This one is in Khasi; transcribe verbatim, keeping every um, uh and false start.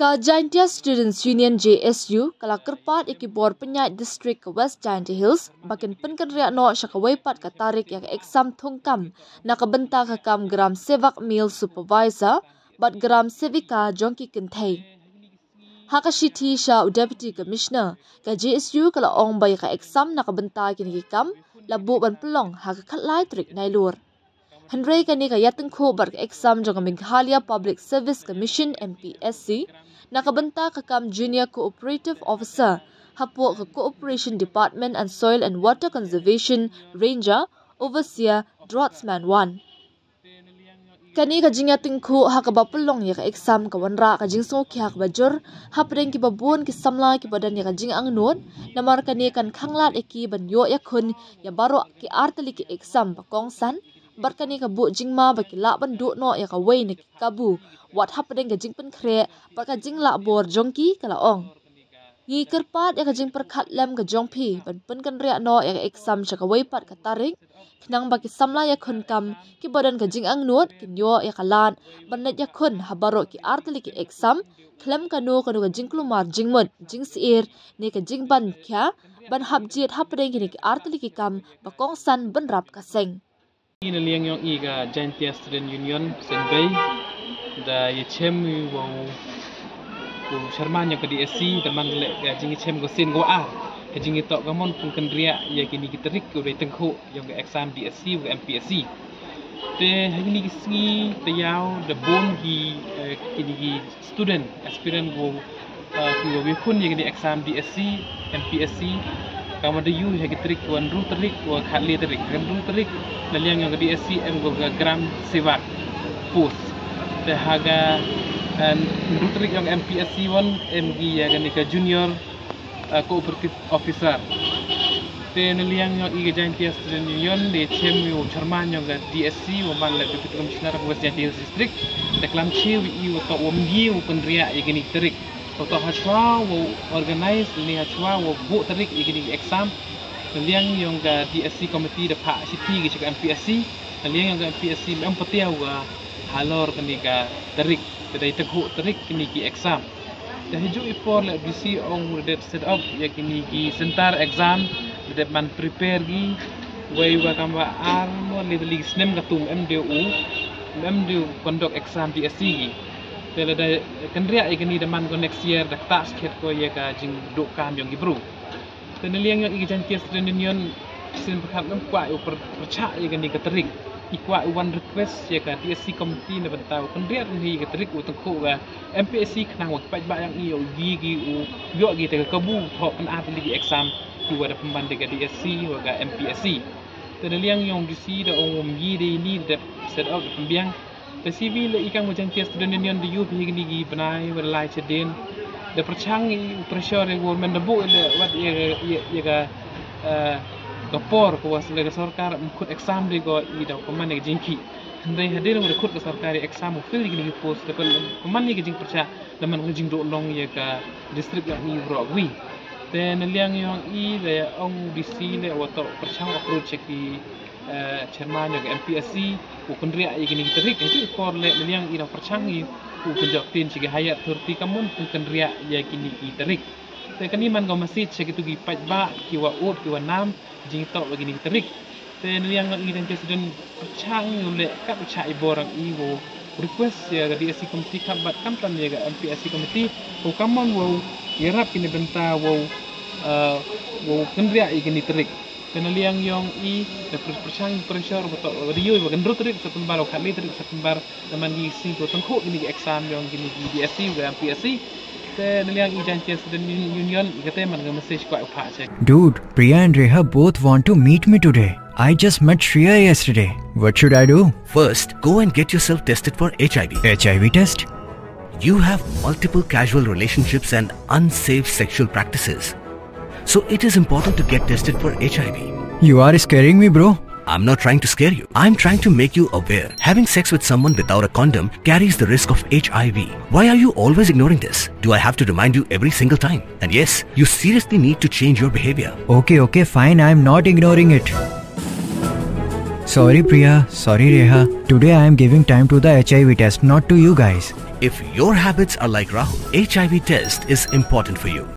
Ka Jaintia Students Union, J S U, ka la kyrpad ïa ki bor pynïaid district ka West Jaintia Hills ba kin pynkynriah noh sha kawei pat ka tarik ïa ka exam thungkam na ka bynta ka kam Gram Sevak Male Supervisor bad Gram Sevika jong ki kynthei. Ha ka shithi sha u Deputy Commissioner, ka J S U ka la ong ba ïa ka exam na ka bynta kine ki kam la buh ban pynlong ha ka khatlai tarik Nailur. Hynrei kane ka ïatyngkhuh bad ka exam jong ka Meghalaya Public Service Commission, M P S C, na ka bynta ka kam Junior Cooperative Officer hapoh ka Cooperation Department and Soil and Water Conservation, Ranger, Overseer, Draughtsman one. Kane ka jingïatyngkhuh ha kaba pynlong ïa ka exam ka wanrah ka jingsngewkhia kaba jur hapdeng kiba bun ki samla kiba don ïa ka jingangnud, namar kane kan khanglad ïa ki ban ïoh ïakhun ïa baroh ki artylli ki exam ba kongsan, bad kane ka buh jingma ba ki lah ban duh noh ïa kawei na ki kabu wat hapdeng ka jingpynkhreh bad ka jinglahbor jong ki, ka la ong. Ngi kyrpad ïa ka jingpyrkhat lem ka jong phi ban pynkynriah noh ïa ka exam sha kawei pat ka tarik, khnang ba ki samla ïakhun kam kiba don ka jingangnud kin ïoh ïa ka lad ban leit ïakhun ha baroh ki artylli ki exam khlem kano kano ka jingkulmar jingmut, jingsyier ne ka jingban khia ban hap jied hapdeng kine ki artylli ki kam ba kongsan bynrap ka seng. Na liang yong i ka Jaintia Student Union, Senbei, da ïa chem i wa u, u chairman yong ka D S C, da man leh ka jingïachem ko sien ko ar. Ka jingïatoh ka mon pynkynriah ïa kini ki tarik ko dei tyngkhuh yong ka exam D S C wa ka M P S C. Te ha kini ki sngi taïaw da bun ki, eh, kini ki student aspirant ko, uh, ki wa ïakhun ïa kini exam D S C, M P S C, ka ma da ïoh ha ki tarik wa hynriew tarik wa khatlai tarik. Hynriew tarik na liang yong ka D S C em ko ka Gram Sevak post. Te ha ka, uh, hynriew tarik yong M P S C wan em ki ïa kani ka junior, uh, cooperative officer. Te na liang yong i ka Jaintia Student Union da chem i u chairman yong ka D S C wa man leh Deputy Commissioner ka West Jaintia Hills District. Te klam chew i wa toh wa ym ye wa pynriah ïa kini ki tarik. Wa toh hashwa wa organize ne hashwa wa buh tarik ïa kini ki exam. Na liang yong ka D S C committee da phah shithi ki sha ka M P S C. Na liang yong ka M P S C em pat ïa wa halor kani ka tarik. Te dei tyngkhuh tarik kini ki exam. Te ha juh i por leh D C ong u dep set up ïa kini ki center exam, u dep man prepare ki, wei wa kam wa ar mo le li snem ka tum em de u, em de u conduct exam D S C ki. Te lada kynriah ïa kini da man ko next year da ktah skhet ko ïa ka jingduh kam yong ki bru. Te na liang yong i ka Jaintia Student Union, sien pyrkhat ym kwah u pyr-, pyrshah ïa kani ka tarik. I kwah u wan request ïa ka D S C committee na bynta u kynriah ïa ka tarik u tyngkhuh ka M P S C khnang wa ki paidbah yong i u ye ki u ïoh ki te ka kabu thoh pynat ïa ki exam ki wa da pynban da ka D S C wa ka M P S C. Te na liang yong D C da ong um ye de ini da set up da pynbiang. Te C V leh i kang wa Jaintia Student Union da ïoh hi kini ki bnai wa lai chadien. Da pyrshang i pressure ïa government da buh leh wat ïa, ïa, ïa ka, eh, ka por ko wa leh ka sorkar em khut exam de ko i da pynman ïa ka jingki. Hynrei hadien wa da khut ka sorkar ïa exam u fill ïa kini ki post da pynman ïa ka jingpyrshah da man ka jingduh nong ïa ka district yong i bro wi. Te na liang yong i da ong D C leh wa toh pyrshang approach ïa ki eh, chairman yong ka M P S C, u kynriah ïa kini ki tarik, ha juh i por leh na liang i da pyrshang i u kynjok tin sha ki higher authority ka mon pynkynriah ïa kini ki tarik. Te kani man ka message sha kitu ki paidbah, ki wa ud, ki wa nam, jingtoh wa kini ki tarik. Te na liang i da Jaintia Student pyrshang i u leh kat u chah i bor ang i u request ïa ka D S C committee ka bad kam tam ïa ka M P S C committee, u kam mon wa u ïarap kini bynta wa u, eh, wa u kynriah ïa kini tarik. Te na liang yong i da pyrshang pressure wa toh wa da ïoh wa ka hynriew tarik September wa khatlai tarik September da man ki sngi ko tyngkhuh kini ki exam yong kini ki D S C wa M P S C. Te na liang i Jaintia Student Union i kata man ka message kwah u phah check. Dude, Priya and Reha both want to meet me today. I just met Shreya yesterday. What should I do? First, go and get yourself tested for H I V. H I V test? You have multiple casual relationships and unsafe sexual practices. So it is important to get tested for H I V. You are scaring me, bro. I'm not trying to scare you. I'm trying to make you aware. Having sex with someone without a condom carries the risk of H I V. Why are you always ignoring this? Do I have to remind you every single time? And yes, you seriously need to change your behavior. Okay, okay, fine. I'm not ignoring it. Sorry, Priya. Sorry, Reha. Today I am giving time to the H I V test, not to you guys. If your habits are like Rahul, H I V test is important for you.